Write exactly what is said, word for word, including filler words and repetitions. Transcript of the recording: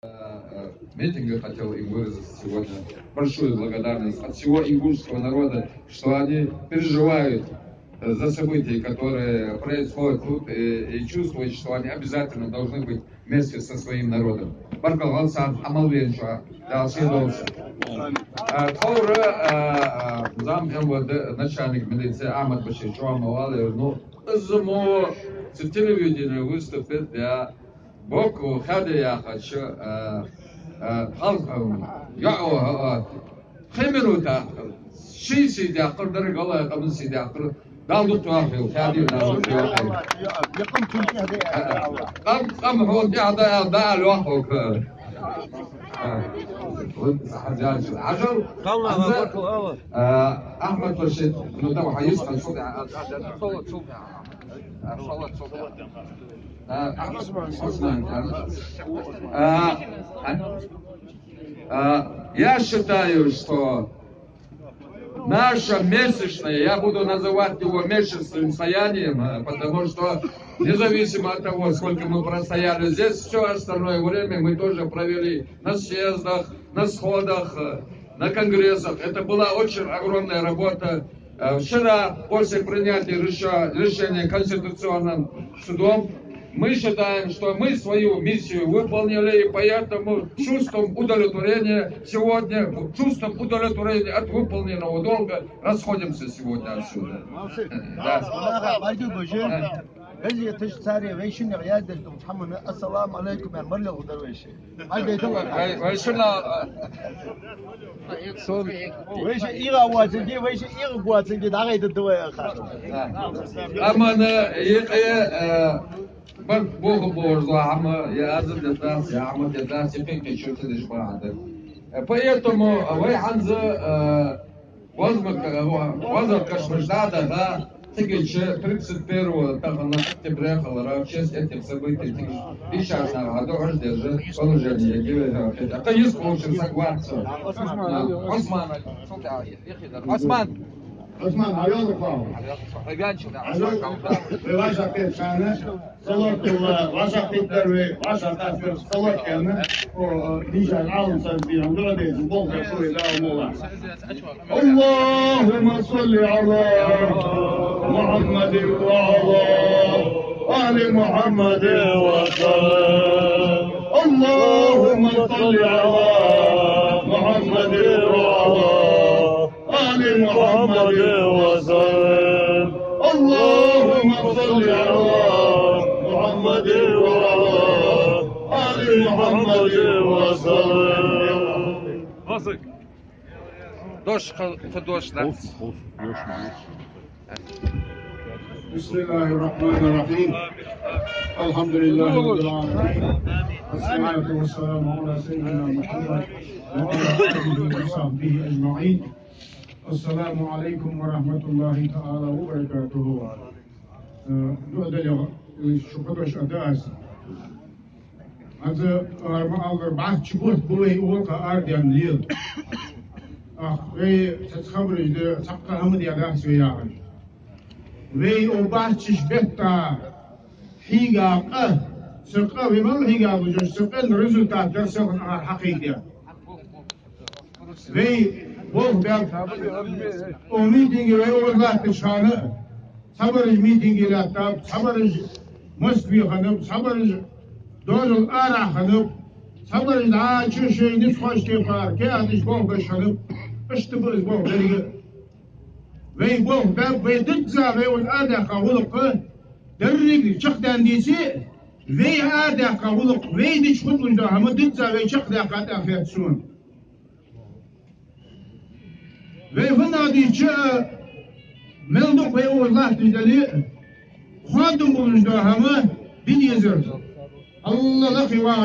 э, митинга хотел им выразить сегодня большую благодарность от всего ингушского народа, что они переживают, э, за события, которые происходят тут, и, и чувствуют, что они обязательно должны быть вместе со своим народом. Баркал, гӀалгӀай саг, Ӏамал венча, Дала сий долда. Э, тховра, э, э, зам МВД, начальник милиции Ахьмад-Башир чӀоагӀа ма валар, ну, из мо цу телевидении выступить даь, Баку хьаде яхача, а, а, хал-, а, йоӀо, а, а, кхы минута, ший сий даьккхар, деррига гӀалгӀай къаман сий даьккхар, Дала дукха вахийла, хьаде Дала дукха вахийла. Къам, къам хьона тӀехьа да аьнна, да аьнна йоах хьога. А, вот, хьажал. Хьажал. Хьанна, а, Ахьмад-Башир, ну, давай, хьайис, хьайис. А, Ӏусман, Ӏусман, а, а, а, я считаю, что наше месячное, я буду называть его месячным стоянием, а, потому что независимо от того, сколько мы простояли здесь, все остальное время мы тоже провели на съездах, на сходах, э, на конгрессах. Это была очень огромная работа. Э, вчера, после принятия реша-, решения Конституционным судом, мы считаем, что мы свою миссию выполнили, и поэтому с чувством удовлетворения сегодня, с чувством удовлетворения от выполненного долга расходимся сегодня отсюда. Э, да. Газеташ царе вай шиннех яздеш долча хӀамана «Ассаламу Ӏалайкум» аьнна мара лелхадар вай ши. Хьажал, дайтал. Вай, вай шинна, а, вайша ийгӀа воацилга, вайша ийгӀа воацилга дӀагӀайта да вай аха. Амма на, э, юкъе, э, барт боха бохаш дола хӀама, я Азат дитац, я Ахьмад дитац, я кхы-кхы чу ца деш бахьан да. Э, поэтому вай хӀанз, э, Возмак-, э, во-, возмакхаш мишта да, да, цигача тридцать первого, тахан октября хиларах, в честь этих событий, цигача дийшача наха духьал держи положение, гиве, э, это, а кхы йист получил согласие. Ӏусман, Ӏусман. Ӏусман, алло, Ӏусман. Алло, Ӏусман. Вай ваьннача, да. Алло, вай ваша печана. Салот, вӀашагӀкхийттар вай, вӀашагӀкхийттар, салот аьнна, о, дийша Ӏалам саг дийна дуӀа деш, болх беш вай Дала мукъалахь. اللهم صل على محمد وعلى آل محمد وسلم. اللهم صل على محمد وعلى آل محمد وسلم. اللهم صل على محمد وعلى آل محمد وسلم. Дош, ха-, ха-, дош, да? بسم الله الرحمن الرحيم. الحمد لله رب العالمين. والصلاة والسلام على سيدنا محمد وعلى آله وصحبه أجمعين. السلام عليكم ورحمة الله تعالى وبركاته. Э, дуӀа дале, э, шу кхы дош а да аз. Аз ара ма аллара, бӀарчча бутт ба вай оалаш арадаьнна лела. Ах, вай цхьацца хабараш да, цхьаккха хӀама да дац вай яхар. Вай оалаш бӀарчча бетта хьийга къа, цу къа, вай мел хьийга лужаш, цу къин результат дар селхан ара хьакхийкадаь. Вай болх баьб, укх митинге вай оалаш латтача хана, цхьабараш митинге лаьттаб, цхьабараш Москве хиннаб, цхьабараш доазол арахьа хиннаб, цхьабараш дӀачу шоай ницкъаш тӀехьа каьхаташ болх беш хиннаб, иштта ба из болх беррига. Вай болх баьб, вай дизза вай оалаш арадаьккха гӀулакх, деррига чакхдаьнна деце, вай арадаьккха гӀулакх, вай дича хургдолаш дола хӀама дизза вай чакхдаьккха тӀехьа хет сона. Вай фуннагӀа дийцача а, мел дукха вай оалаш латташ дале а, хоадам болаш дола хӀама де дезар. Аллах лакхе вагӀа